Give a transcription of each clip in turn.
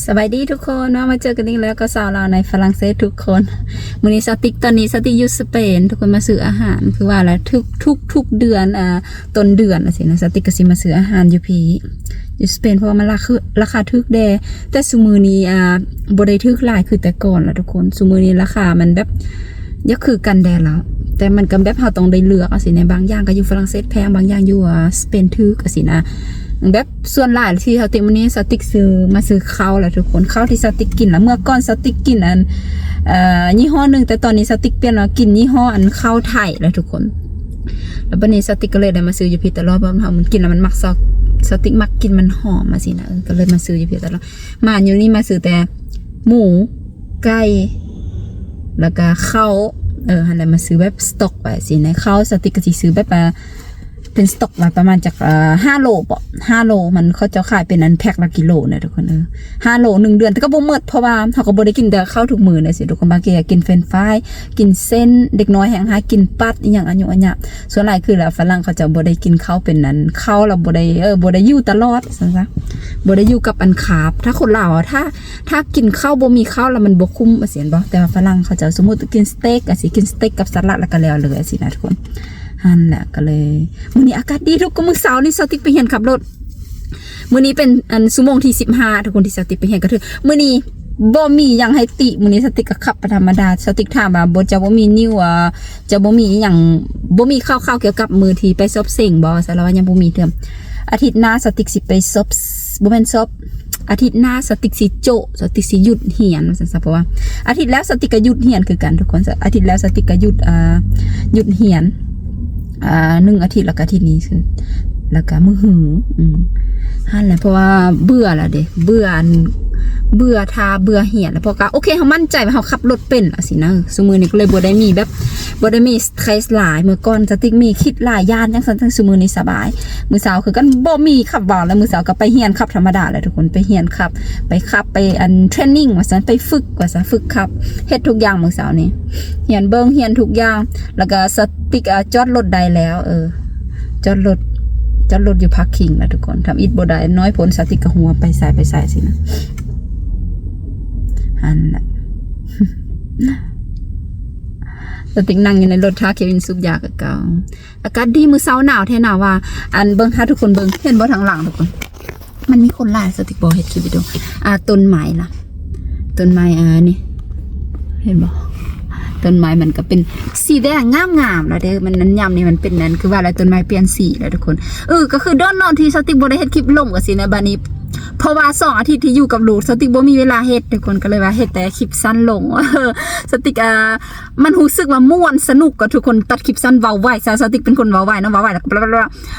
ສະບາຍດີທຸກຄົນເນາະ ມາເຈີກັນອີກແລ້ວກັບສາວລາວໃນຝຣັ່ງເສດທຸກຄົນ. ມື້ນີ້ສາວຕິກ ຕອນນີ້ສາວຕິກຢູ່ສະເປນ ທຸກຄົນ ມາຊື້ອາຫານ ຄືວ່າລະ ທຸກ ທຸກ ທຸກເດືອນ ອາ ຕົ້ນເດືອນຈັ່ງຊີ້ນະ ສາວຕິກກໍຊິມາຊື້ອາຫານຢູ່ພີ້ ຢູ່ສະເປນ ເພາະວ່າມັນລາຄາ ຄື ລາຄາຖືກແດ່. ແຕ່ຊຸມື້ນີ້ ອາ ບໍ່ໄດ້ຖືກຫຼາຍຄືແຕ່ກ່ອນລະທຸກຄົນ ຊຸມື້ນີ້ລາຄາມັນແບບ ຢາກຄືກັນແດ່ລະ ແຕ່ມັນກໍແບບເຮົາຕ້ອງໄດ້ເລືອກຈັ່ງຊີ້ນະ ບາງຢ່າງກໍຢູ່ຝຣັ່ງເສດແພງ ບາງຢ່າງຢູ່ ອາ ສະເປນຖືກຈັ່ງຊີ້ນະ. ແບບສ່ວນຫຼາຍທີ່ສາວຕິກ ມື້ນີ້ສາວຕິກຊື້ ມາຊື້ເຂົ້າລະທຸກຄົນ ເຂົ້າທີ່ສາວຕິກກິນລະ ເມື່ອກ່ອນສາວຕິກກິນອັນ ເອີ ຍີ່ຫໍ້ໜຶ່ງ ແຕ່ຕອນນີ້ສາວຕິກປ່ຽນມາກິນຍີ່ຫໍ້ອັນເຂົ້າໄທລະທຸກຄົນ. ລະບັດນີ້ສາວຕິກກໍເລີຍໄດ້ມາຊື້ຢູ່ພີ້ຕະຫຼອດ ເພາະວ່າມັນກິນລະມັນມັກ ສາວ ສາວຕິກມັກກິນ ມັນຫອມຈັ່ງຊີ້ນະ ເອີ ກໍເລີຍມາຊື້ຢູ່ພີ້ຕະຫຼອດ. ມາຢູ່ນີ້ມາຊື້ແຕ່ໝູ ໄກ່ ລະກະເຂົ້າ ເອີ ຫັ້ນແຫຼະ ມາຊື້ແບບສະຕັອກໄວ້ຊີ້ນະ. ເຂົ້າສາວຕິກກໍຊິຊື້ແບບວ່າ ເປັນສະຕັອກໄວ້ປະມານຈັກ ເອີ ຫ້າໂລບໍ ຫ້າໂລ ມັນເຂົາເຈົ້າຂາຍເປັນອັນແພັກລະກິໂລນະທຸກຄົນ ເອີ ຫ້າໂລໜຶ່ງເດືອນ ແຕ່ກໍບໍ່ໝົດ ເພາະວ່າເຮົາກໍບໍ່ໄດ້ກິນແຕ່ເຂົ້າທຸກມື້ນະຊີ້ ທຸກຄົນ ບາງທີກໍກິນເຟຣນຟາຍ ກິນເສັ້ນ ເດັກນ້ອຍແຮ່ງຫາກິນປັດ ອີ່ຫຍັງອາຍຸອາຍະ. ສ່ວນຫຼາຍຄືລະຝຣັ່ງເຂົາເຈົ້າບໍ່ໄດ້ກິນເຂົ້າເປັນອັນ ເຂົ້າລະບໍ່ໄດ້ ເອີ ບໍ່ໄດ້ຢູ່ຕະຫຼອດຊັ້ນຊະ ບໍ່ໄດ້ຢູ່ກັບອັນຄາບ. ຖ້າຄົນລາວ ຖ້າ ຖ້າກິນເຂົ້າບໍ່ມີເຂົ້າລະມັນບໍ່ຄຸ້ມຈັ່ງຊີ້ແມ່ນບໍ່? ແຕ່ວ່າຝຣັ່ງເຂົາເຈົ້າ ສົມມຸດກິນສະເຕັກ ອາ ຊິກິນສະເຕັກກັບສະຫຼັດ ລະກະແລ້ວເລີຍຊີ້ນະທຸກຄົນ. ຫັ້ນແຫຼະ ກະເລີຍ ມື້ນີ້ອາກາດດີທຸກຄົນ ມື້ເຊົ້ານີ້ສາວຕິກໄປຮຽນຂັບລົດ ມື້ນີ້ເປັນອັນຊົ່ວໂມງທີສິບຫ້າ ທຸກຄົນ ທີ່ສາວຕິກໄປຮຽນກະຖືກ. ມື້ນີ້ບໍ່ມີຫຍັງໃຫ້ຕິ ມື້ນີ້ສາວຕິກກໍຂັບໄປທຳມະດາ. ສາວຕິກຖາມວ່າ ບໍ່ ເຈົ້າບໍ່ມີນິວ ເອີ ເຈົ້າບໍ່ມີອີ່ຫຍັງ ບໍ່ມີຂ່າວໆກ່ຽວກັບມື້ທີ່ໄປສອບເສັງບໍ່? ສາວລາວວ່າຍັງບໍ່ມີເທື່ອ. ອາທິດໜ້າສາວຕິກຊິໄປສອບ ບໍ່ແມ່ນສອບ ອາທິດໜ້າສາວຕິກຊິໂຈະ ສາວຕິກຊິຢຸດຮຽນວ່າຊັ້ນຊະ ເພາະວ່າອາທິດແລ້ວສາວຕິກກໍຢຸດຮຽນຄືກັນທຸກຄົນ. ອາທິດແລ້ວສາວຕິກກໍຢຸດ ອາ ຢຸດຮຽນ ອາ ໜຶ່ງອາທິດ ລະກະອາທິດນີ້ຄື ລະກະມື້ຮື ອືມ ຫັ້ນແຫຼະ ເພາະວ່າເບື່ອລະເດ ເບື່ອອັນ ເບື່ອທ່າ ເບື່ອຮຽນ ເພາະກະໂອເຄ ເຮົາໝັ້ນໃຈວ່າເຮົາຂັບລົດເປັນລະຊີ້ນະ. ຊຸມື້ນີ້ກໍເລີຍບໍ່ໄດ້ມີແບບ ບໍ່ໄດ້ມີສະເຕຣສຫຼາຍ ເມື່ອກ່ອນສາວຕິກມີຄິດຫຼາຍ ຢ້ານຫຍັງຊັ້ນ ຊຸມື້ນີ້ສະບາຍ. ມື້ເຊົ້າຄືກັນ ບໍ່ມີຂັບເວົ້າແລ້ວ ມື້ເຊົ້າກໍໄປຮຽນຂັບທຳມະດາແຫຼະທຸກຄົນ ໄປຮຽນຂັບ ໄປຂັບ ໄປອັນເທຣນນິງວ່າຊັ້ນ ໄປຝຶກວ່າຊັ້ນ ຝຶກຂັບ ເຮັດທຸກຢ່າງມື້ເຊົ້ານີ້ ຮຽນເບິ່ງ ຮຽນທຸກຢ່າງ. ລະກະສາວຕິກ ອາ ຈອດລົດໄດ້ແລ້ວ ເອີ ຈອດລົດ ຈອດລົດຢູ່ພາກຄິງລະທຸກຄົນ ທຳອິດບໍ່ໄດ້ ນ້ອຍໂພດ ສາວຕິກກໍຫົວໄປໃສໄປໃສຊີ້ນະ. ຫັ້ນແຫຼະ ສາວຕິກນັ່ງຢູ່ໃນລົດ ຖ້າເຄວິນສູບຢາຄືເກົ່າ. ອາກາດດີ ມື້ເຊົ້າໜາວແທ້ໜາວວ່າ ອັນເບິ່ງ ຖ້າທຸກຄົນເບິ່ງ ເຫັນບໍ່ທາງຫຼັງທຸກຄົນ ມັນມີຄົນຫຼາຍ ສາວຕິກບໍ່ເຮັດຄລິບວິດີໂອ ອາ ຕົ້ນໄມ້ລະ ຕົ້ນໄມ້ ອາ ນີ້ ເຫັນບໍ່? ຕົ້ນໄມ້ມັນກໍເປັນສີແດງງາມໆລະເດ້ ມັນ ຍາມນີ້ມັນເປັນນັ້ນ ຄືວ່າລະ ຕົ້ນໄມ້ປ່ຽນສີລະທຸກຄົນ. ເອີ ກໍຄືໂດນເນາະທີ່ສາວຕິກບໍ່ໄດ້ເຮັດຄລິບລົງວ່າຊີ້ນະ ບາດນີ້ ເພາະວ່າສອງອາທິດທີ່ຢູ່ກັບລູກ ສາວຕິກບໍ່ມີເວລາເຮັດ ທຸກຄົນ ກໍເລີຍວ່າເຮັດແຕ່ຄລິບສັ້ນລົງ. ສາວຕິກ ອາ ມັນຮູ້ສຶກວ່າມ່ວນສະໜຸກ ກໍທຸກຄົນ ຕັດຄລິບສັ້ນເວົ້າໄວຊະ ສາວຕິກເປັນຄົນເວົ້າໄວເນາະ ເວົ້າໄວແລ້ວກໍ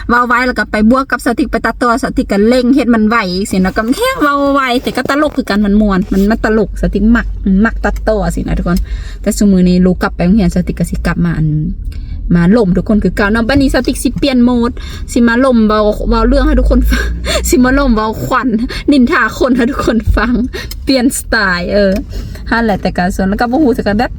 ເວົ້າໄວ ແລ້ວກໍໄປບວກກັບສາວຕິກໄປຕັດຕໍ່ ສາວຕິກກໍເລັ່ງເຮັດມັນໄວຊີ້ນະ ກໍແຮງເວົ້າໄວ ແຕ່ກໍຕະຫຼົກຄືກັນ ມັນມ່ວນ ມັນ ມັນຕະຫຼົກ ສາວຕິກມັກ ມັກຕັດຕໍ່ຊີ້ນະທຸກຄົນ. ແຕ່ຊຸມື້ນີ້ລູກກັບໄປໂຮງຮຽນ ສາວຕິກກໍຊິກັບມາ ອັນ ມາລົມທຸກຄົນຄືເກົ່າເນາະ. ບາດນີ້ສາວຕິກຊິປ່ຽນໂໝດ ຊິມາລົມເວົ້າ ເວົ້າເລື່ອງໃຫ້ທຸກຄົນຟັງ ຊິມາລົມເວົ້າຂວັນ ນິນທາຄົນໃຫ້ທຸກຄົນຟັງ ປ່ຽນສະໄຕ ເອີ ຫັ້ນແຫຼະ. ແຕ່ກະສ່ວນ ແລ້ວກໍບໍ່ຮູ້ ແຕ່ກະແບບ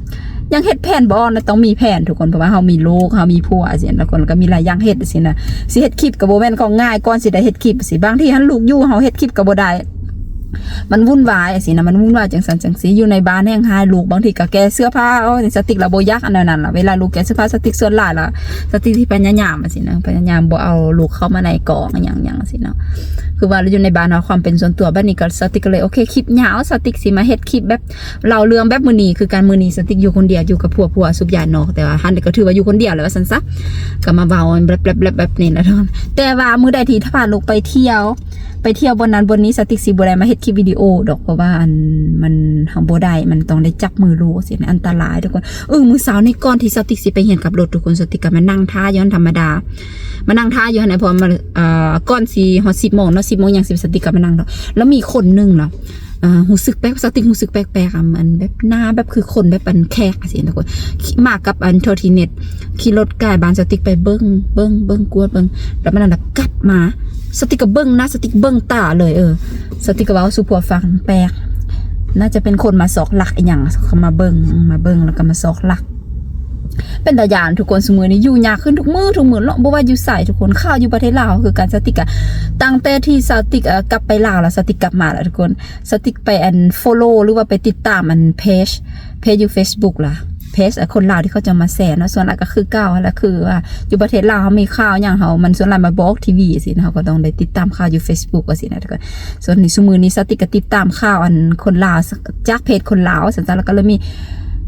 ຍັງເຮັດແຜນບໍ່ອອກນະ ຕ້ອງມີແຜນທຸກຄົນ ເພາະວ່າເຮົາມີລູກ ເຮົາມີຜົວຊີ້ນະ ທຸກຄົນ ກໍມີຫຼາຍຢ່າງເຮັດຊີ້ນະ. ຊິເຮັດຄລິບກໍບໍ່ແມ່ນຂອງງ່າຍ ກ່ອນຊິໄດ້ເຮັດຄລິບຊີ້ ບາງທີຫັ້ນລູກຢູ່ ເຮົາເຮັດຄລິບກໍບໍ່ໄດ້ ມັນວຸ່ນວາຍຊີ້ນະ ມັນວຸ່ນວາຍຈັ່ງຊັ້ນຈັ່ງຊີ້ ຢູ່ໃນບ້ານແຮ່ງຮ້າຍ ລູກບາງທີກໍແກ່ເສື້ອຜ້າ ໂອ້ຍ ສາວຕິກລະບໍ່ຢາກອັນແນວນັ້ນລະ ເວລາລູກແກ່ເສື້ອຜ້າ ສາວຕິກສ່ວນຫຼາຍລະ ສາວຕິກຊິພະຍາຍາມຊີ້ນະ ພະຍາຍາມບໍ່ເອົາລູກເຂົ້າມາໃນກອງອີ່ຫຍັງຫຍັງຊີ້ເນາະ. ຄືວ່າຢູ່ໃນບ້ານເຮົາ ຄວາມເປັນສ່ວນຕົວ ບາດນີ້ກໍສາວຕິກກໍເລີຍ ໂອເຄ ຄລິບຍາວ ສາວຕິກຊິມາເຮັດຄລິບແບບ ເລົ່າເລື່ອງແບບມື້ນີ້ຄືກັນ ມື້ນີ້ສາວຕິກຢູ່ຄົນດຽວ ຢູ່ກັບຜົວ ຜົວສູບຢານອກ ແຕ່ວ່າຫັ້ນກໍຖືວ່າຢູ່ຄົນດຽວແຫຼະວ່າຊັ້ນຊະ ກໍມາເວົ້າແບບໆໆແບບນີ້ແຫຼະ. ແຕ່ວ່າມື້ໃດທີ່ພາລູກໄປທ່ຽວ ໄປທ່ຽວບ່ອນນັ້ນບ່ອນນີ້ ສາວຕິກຊິບໍ່ໄດ້ມາເຮັດຄລິບວິດີໂອດອກ ເພາະວ່າອັນ ມັນ ເຮົາບໍ່ໄດ້ ມັນຕ້ອງໄດ້ຈັບມືລູກຊີ້ນະ ອັນຕະລາຍທຸກຄົນ. ເອີ ມື້ເຊົ້ານີ້ກ່ອນທີ່ສາວຕິກຊິໄປຮຽນຂັບລົດທຸກຄົນ ສາວຕິກກໍມານັ່ງຖ້າຢູ່ຫັ້ນທຳມະດາ ມານັ່ງຖ້າຢູ່ຫັ້ນນະ ເພາະວ່າມັນ ເອີ ກ່ອນຊິຮອດສິບໂມງເນາະ ສິບໂມງຫຍັງ ສາວຕິກກໍມານັ່ງເນາະ ແລ້ວມີຄົນໜຶ່ງລະ ເອີ ຮູ້ສຶກແປກ ສາວຕິກຮູ້ສຶກແປກໆ ອະ ອັນແບບໜ້າແບບຄືຄົນແບບອັນແຂກຊີ້ນະ ມາກັບອັນໂທທີເນັດ ຂີ່ລົດກາຍບ້ານສາວຕິກໄປເບິ່ງ ເບິ່ງ ເບິ່ງ ກວດເບິ່ງ ແລ້ວມັນນັ້ນລະກັບມາ ສາວຕິກກໍເບິ່ງໜ້າ ສາວຕິກເບິ່ງຕາເລີຍ ເອີ ສາວຕິກກໍເວົ້າສູ່ຜົວຟັງ ແປກ ໜ້າຈະເປັນຄົນມາຊອກລັກອີ່ຫຍັງ ເຂົາມາເບິ່ງ ມາເບິ່ງແລ້ວກໍມາຊອກລັກ. ແ ເປັນຕາຢ້ານທຸກຄົນ. ຊຸມື້ນີ້ຢູ່ຍາກຂຶ້ນທຸກມື້ ທຸກມື້ເນາະ ບໍ່ວ່າຢູ່ໃສທຸກຄົນ. ຂ່າວຢູ່ປະເທດລາວຄືກັນ ສາວຕິກກະ ຕັ້ງແຕ່ທີ່ສາວຕິກ ເອີ ກັບໄປລາວແລ້ວ ສາວຕິກກັບມາແລ້ວທຸກຄົນ ສາວຕິກໄປອັນ follow ຫຼືວ່າໄປຕິດຕາມອັນເພຈ ເພຈຢູ່ Facebook ລະ ເພຈ ອາ ຄົນລາວທີ່ເຂົາເຈົ້າມາແຊເນາະ ສ່ວນຫຼາຍກໍຄືເກົ່າຫັ້ນລະ ຄືວ່າຢູ່ປະເທດລາວເຮົາມີຂ່າວຫຍັງເຮົາ ມັນສ່ວນຫຼາຍມາບອກທີວີຊີ້ນະ ເຮົາກໍຕ້ອງໄດ້ຕິດຕາມຂ່າວຢູ່ Facebook ວ່າຊີ້ນະທຸກຄົນ. ສ່ວນນີ້ ຊຸມື້ນີ້ສາວຕິກກໍຕິດຕາມຂ່າວອັນຄົນລາວ ຈາກເພຈຄົນລາວວ່າຊັ້ນຊະ ແລ້ວກໍເລີຍມີ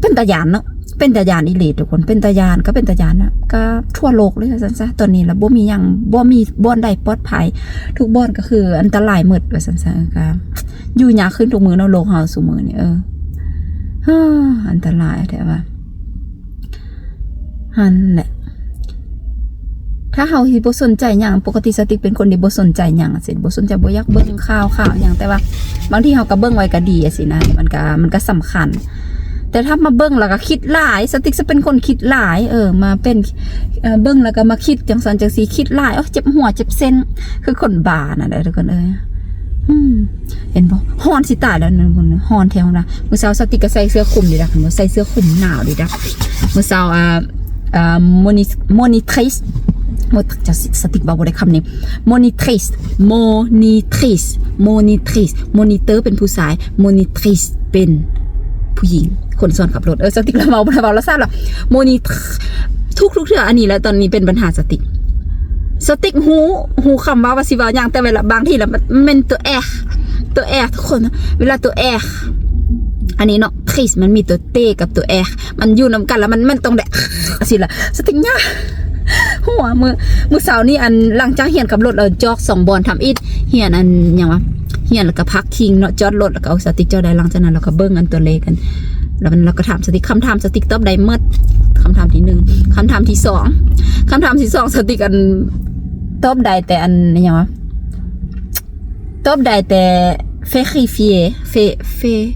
ເປັນຕາຢ້ານເນາະ ເປັນຕາຢ້ານອີ່ຫຼີທຸກຄົນ ເປັນຕາຢ້ານ ກໍເປັນຕາຢ້ານນະ ກໍທົ່ວໂລກເລີຍວ່າຊັ້ນຊະ. ຕອນນີ້ລະບໍ່ມີຫຍັງ ບໍ່ມີບ່ອນໃດປອດໄພ ທຸກບ່ອນກໍຄືອັນຕະລາຍໝົດວ່າຊັ້ນຊະ ກໍຢູ່ຍາກຂຶ້ນທຸກມື້ເນາະ ໂລກເຮົາຊຸມື້ນີ້ ເອີ ເອີ ອັນຕະລາຍແທ້ວ່າ. ຫັ້ນແຫຼະ ຖ້າເຮົາຊິບໍ່ສົນໃຈຫຍັງ ປົກກະຕິສາວຕິກເປັນຄົນທີ່ບໍ່ສົນໃຈຫຍັງ ຊິບໍ່ສົນໃຈ ບໍ່ຢາກເບິ່ງຂ່າວ ຂ່າວຫຍັງ ແຕ່ວ່າບາງທີເຮົາກໍເບິ່ງໄວ້ກໍດີ ຈັ່ງຊີ້ນະ ມັນກໍ ມັນກໍສຳຄັນ. ແຕ່ຖ້າມາເບິ່ງແລ້ວກໍຄິດຫຼາຍ ສາວຕິກຈະເປັນຄົນຄິດຫຼາຍ ເອີ ມາເປັນ ເອີ ເບິ່ງແລ້ວກໍມາຄິດຈັ່ງຊັ້ນຈັ່ງຊີ້ ຄິດຫຼາຍ ໂອ້ ເຈັບຫົວເຈັບເສັ້ນ ຄືຄົນບ້ານັ້ນແຫຼະທຸກຄົນເອີຍ. ອືມ ເຫັນບໍ່ ຮ້ອນຊິຕາຍແລ້ວນະ ຮ້ອນແທ້ນະ. ມື້ເຊົ້າສາວຕິກກໍໃສ່ເສື້ອຄຸມດີດາ ເຫັນບໍ່ ໃສ່ເສື້ອຄຸມໜາວດີດາ. ມື້ເຊົ້າ ອ່າ ອ່າ moni-, monitrice ໝົດ ຈະ ສາວຕິກເວົ້າບໍ່ໄດ້ຄຳນີ້ monitrice monitrice monitrice moniteur ເປັນຜູ້ຊາຍ monitrice ເປັນຜູ້ຍິງ ຄົນສອນຂັບລົດ. ເອີ ສາວຕິກລະເວົ້າ ລະເວົ້າລະຊາດລະ monitrice ທຸກໆເທື່ອ. ອັນນີ້ແຫຼະ ຕອນນີ້ເປັນບັນຫາສາວຕິກ ສາວຕິກຮູ້ ຮູ້ຄຳເວົ້າວ່າຊິເວົ້າຫຍັງ ແຕ່ເວລາບາງທີລະ ມັນແມ່ນຕົວ r ຕົວ r ທຸກຄົນ ເວລາຕົວ r ອັນນີ້ເນາະ trice ມັນມີຕົວ t ກັບຕົວ r ມັນຢູ່ນຳກັນ ແລ້ວມັນ ມັນຕ້ອງໄດ້ ຊີ້ລະ ສາວຕິກຍາກຫົວ. ມື້ ມື້ເຊົ້ານີ້ ອັນ ຫຼັງຈາກຮຽນຂັບລົດແລ້ວ ຈອກສອງບ່ອນ ທຳອິດ ຮຽນອັນຫຍັງວະ ຮຽນແລ້ວກໍພັກພິງເນາະ ຈອດລົດ ແລ້ວກໍເອົາສາວຕິກຈອດໄດ້. ຫຼັງຈາກນັ້ນລາວກໍເບິ່ງອັນຕົວເລກ ອັນ ແລ້ວມັນ ລາວກໍຖາມສາວຕິກ ຄຳຖາມສາວຕິກຕອບໄດ້ໝົດ ຄຳຖາມທີໜຶ່ງ. ຄຳຖາມທີສອງ ຄຳຖາມທີສອງ ສາວຕິກ ອັນ ຕອບໄດ້ແຕ່ ອັນ ຫຍັງວະ ຕອບໄດ້ແຕ່ vérifier ve- ve-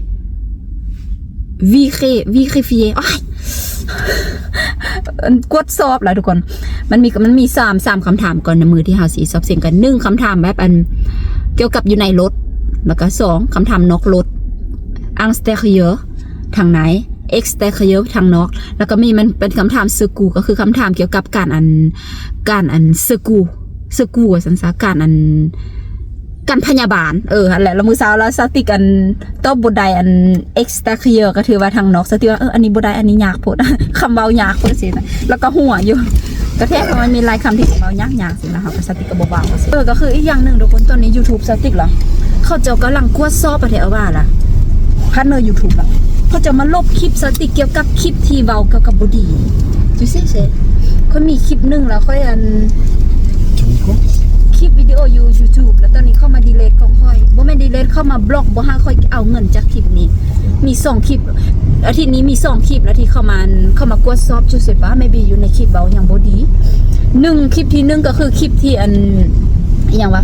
vérifier vérifier ໂອ້ຍ ກວດສອບລະທຸກຄົນ. ມັນມີ ມັນມີສາມ ສາມຄຳຖາມກ່ອນໃນມື້ທີ່ເຮົາຊິສອບເສັງກັນ. ໜຶ່ງ ຄຳຖາມແບບ ອັນ ກ່ຽວກັບຢູ່ໃນລົດ ແລ້ວກໍ ສອງ ຄຳຖາມນອກລົດ extérieur ທາງໃນ extérieur ທາງນອກ ແລ້ວກໍມີ ມັນເປັນຄຳຖາມ secours ກໍຄືຄຳຖາມກ່ຽວກັບການ ອັນ ການ ອັນ secours secours ວ່າຊັ້ນຊະ ການ ອັນ ການພະຍາບານ ເອີ ຫັ້ນແຫຼະ. ແລ້ວມື້ເຊົ້າລະສາວຕິກ ອັນ ຕອບບໍ່ໄດ້ ອັນ extérieur ກໍຖືວ່າທາງນອກ ສາວຕິກວ່າ ເອີ ອັນນີ້ບໍ່ໄດ້ ອັນນີ້ຍາກໂພດ ຄຳເວົ້າຍາກໂພດຊີ້ນະ ແລ້ວກໍຫົວຢູ່ ກໍແທ້ ເພາະມັນມີຫຼາຍຄຳທີ່ເວົ້າຍາກໆ ຊີ້ນະ ເຮົາກໍ ສາວຕິກກໍບໍ່ເວົ້າ. ເອີ ກໍຄືອີກຢ່າງໜຶ່ງທຸກຄົນ ຕອນນີ້ YouTube ສາວຕິກລະ ເຂົາເຈົ້າກຳລັງກວດສອບປະເທດອາວາລະ ພາດເນີ YouTube ລະ ເຂົາເຈົ້າມາລົບຄລິບສາວຕິກກ່ຽວກັບຄລິບທີ່ເວົ້າກ່ຽວກັບບໍ່ດີ Tu sais, c'est ຂ້ອຍມີຄລິບໜຶ່ງແລ້ວຂ້ອຍ ອັນ Tu as mis quoi ? ຄລິບວິດີໂອຢູ່ YouTube ແລ້ວຕອນນີ້ເຂົາມາ delete ຂອງຂ້ອຍ ບໍ່ແມ່ນ delete ເຂົາມາ block ບໍ່ໃຫ້ຂ້ອຍເອົາເງິນຈາກຄລິບນີ້. ມີສອງຄລິບ ອາທິດນີ້ມີສອງຄລິບແລ້ວທີ່ເຂົາມາ ເຂົາມາກວດສອບ Je sais pas, maybe ຢູ່ໃນຄລິບເວົ້າຫຍັງບໍ່ດີ. ໜຶ່ງ ຄລິບທີໜຶ່ງກໍຄືຄລິບທີ່ ອັນ ອີຫຍັງວະ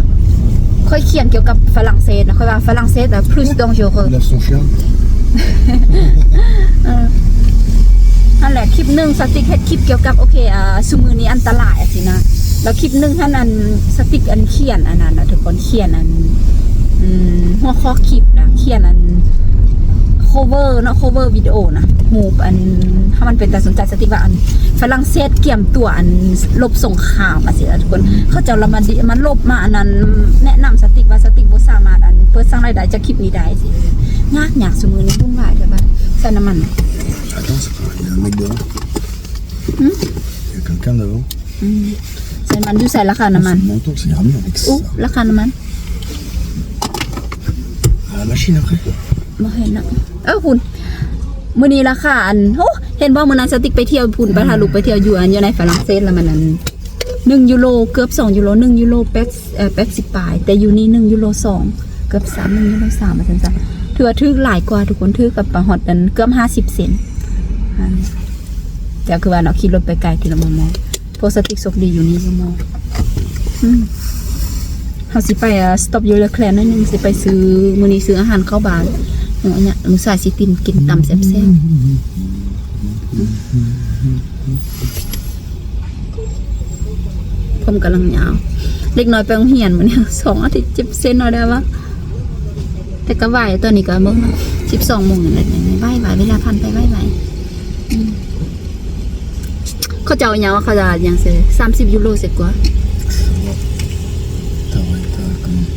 ຂ້ອຍຂຽນກ່ຽວກັບຝຣັ່ງເສດນະ ຂ້ອຍວ່າຝຣັ່ງເສດນະ plus dangereux. Il a son chien. ເອີ ຫັ້ນແຫຼະ ຄລິບໜຶ່ງ ສາວຕິກເຮັດຄລິບກ່ຽວກັບ ໂອເຄ ອ່າ ຊຸມື້ນີ້ອັນຕະລາຍ ຊີ້ນະ. ແລ້ວຄລິບໜຶ່ງຫັ້ນ ອັນ ສາວຕິກ ອັນ ຂຽນອັນນັ້ນນະທຸກຄົນ ຂຽນ ອັນ ອືມ ຫົວຂໍ້ຄລິບນະ ຂຽນ ອັນ cover ເນາະ cover ວິດີໂອນະ ຮູບ ອັນ ຖ້າມັນເປັນຕາສົນໃຈ ສາວຕິກວ່າ ອັນ ຝຣັ່ງເສດກຽມຕົວ ອັນ ລົບສົງຄາມ ຈັ່ງຊີ້ນະທຸກຄົນ. ເຂົາເຈົ້າລະມາ ມາລົບ ມາອັນນັ້ນ ແນະນຳສາວຕິກວ່າ ສາວຕິກບໍ່ສາມາດ ອັນ ເປີດສ້າງລາຍໄດ້ຈາກຄລິບນີ້ໄດ້ຊີ້. ຍາກ ຍາກ ຊຸມື້ນີ້ວຸ່ນວາຍແທ້ບາດ ໃສ່ນ້ຳມັນ. Attends, il y a un mec devant. ຫືມ? Il y a quelqu'un devant. ອືມ ໃສ່ນ້ຳມັນຢູ່ໃສລະຄານ້ຳມັນ? C'est mon tour, c'est Rami avec ça. ອູ້ ລະຄານ້ຳມັນ À la machine après. ບໍ່ເຫັນນະ ເອີ ພຸ້ນ ມື້ນີ້ລາຄາ ອັນ ໂຫ ເຫັນບໍ່ ມື້ນັ້ນສາວຕິກໄປທ່ຽວພຸ້ນ ໄປພາລູກໄປທ່ຽວຢູ່ ອັນ ຢູ່ໃນຝຣັ່ງເສດ ແລ້ວມັນ ອັນ ໜຶ່ງຢູໂຣເກືອບສອງຢູໂຣ ໜຶ່ງຢູໂຣແປດ ເອີ ແປດສິບປາຍ ແຕ່ຢູ່ນີ້ໜຶ່ງຢູໂຣສອງ ເກືອບສາມ ໜຶ່ງຢູໂຣສາມ ວ່າຊັ້ນຊະ. ຖືວ່າຖືກຫຼາຍກວ່າທຸກຄົນ ຖືກກັບປາຮອດ ອັນ ເກືອບຫ້າສິບເຊັນ. ອັນ ແຕ່ຄືວ່າເນາະ ຂີ່ລົດໄປໄກທີລະມໍ່ໆ ພວກສະຕິກໂຊກດີຢູ່ນີ້ຢູ່ມໍ່ ອືມ ເຮົາຊິໄປ ເອີ ສະຕັອບຢູ່ເລແຄລໜ້ອຍໜຶ່ງ ຊິໄປຊື້ ມື້ນີ້ຊື້ອາຫານເຂົ້າບ້ານ ເອີ ອັນເນີ້ຍ ມື້ສາຍຊິຕິນ ກິນຕຳແຊບໆ. ຜົມກຳລັງຍາວ ເດັກນ້ອຍໄປໂຮງຮຽນມື້ນີ້ ສອງອາທິດ ເຈັບເສັ້ນເອົາໄດ້ວະ ແຕ່ກໍໄວ ຕອນນີ້ກໍເບິ່ງ ສິບສອງໂມງແລ້ວ ໄວໆ ເວລາຜ່ານໄປໄວໆ ອືມ. ເຂົາເຈົ້າຫຍັງວ່າ ເຂົາເຈົ້າຫຍັງເສຍ ສາມສິບຢູໂຣເສຍກວ່າ.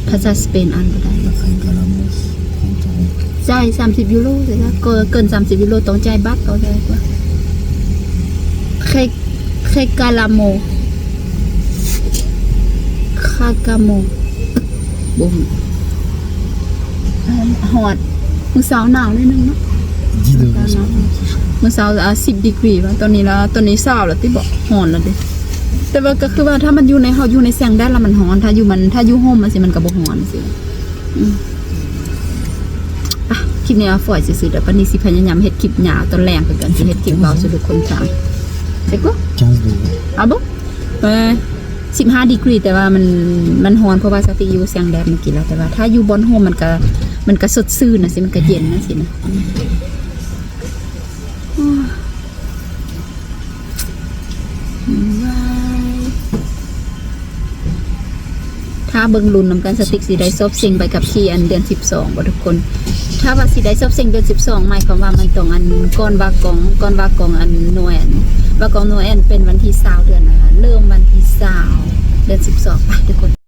ພາສາສະເປນອ່ານບໍ່ໄດ້. ໃຊ່ສາມສິບຢູໂຣເສຍກວ່າ ກໍເກີນສາມສິບຢູໂຣຕ້ອງຈ່າຍບັດ ເຂົາເຈົ້າວ່າ ເຄ ເຄກາລາໂມ ຄາກາໂມ ບໍ່ຮູ້. ຮອດ ມື້ເຊົ້າໜາວໜ້ອຍໜຶ່ງເນາະ. ມື້ເຊົ້າ ອ່າ ສິບດີກຣີວ່າ ຕອນນີ້ລະ ຕອນນີ້ຊາວແລ້ວຕິ ບໍ່ ຮ້ອນແລ້ວເດ້. ແຕ່ວ່າກໍຄືວ່າ ຖ້າມັນຢູ່ໃນ ເຮົາຢູ່ໃນແສງແດດລະມັນຮ້ອນ ຖ້າຢູ່ມັນ ຖ້າຢູ່ຮົ່ມມັນຊິ ມັນກໍບໍ່ຮ້ອນຊີ້. ອືມ ອ່ະ ຄລິບນີ້ເອົາຝອຍຊື່ໆ ດຽວປານນີ້ຊິພະຍາຍາມເຮັດຄລິບຍາວຕອນແລງຄືກັນ ຊິເຮັດຄລິບເວົ້າສູ່ທຸກຄົນຟັງ. ເຊັກບໍ່? ອ່າ ບໍ່ ເອີ ສິບຫ້າດີກຣີ ແຕ່ວ່າມັນ ມັນຮ້ອນ ເພາະວ່າສະຕິຢູ່ແສງແດດມື້ກີ້ລະ ແຕ່ວ່າຖ້າຢູ່ບ່ອນຮົ່ມມັນກະ ມັນກະສົດຊື່ນນະຊິ ມັນກະເຢັນນະຊິນະ. ຖ້າເບິ່ງລຸ້ນນຳກັນ ສະຕິກຊິໄດ້ສອບເສັງໃບຂັບຂີ່ອັນເດືອນສິບສອງບໍ່ທຸກຄົນ? ຖ້າວ່າຊິໄດ້ສອບເສັງເດືອນສິບສອງ ໝາຍຄວາມວ່າມັນຕ້ອງອັນ ກ່ອນວ່າກອງ ກ່ອນວ່າກອງອັນໜ່ວຍອັນ ວ່າກອງໜ່ວຍອັນເປັນວັນທີຊາວ ເດືອນ ເລີ່ມວັນທີຊາວ ເດືອນສິບສອງ ໄປທຸກຄົນ.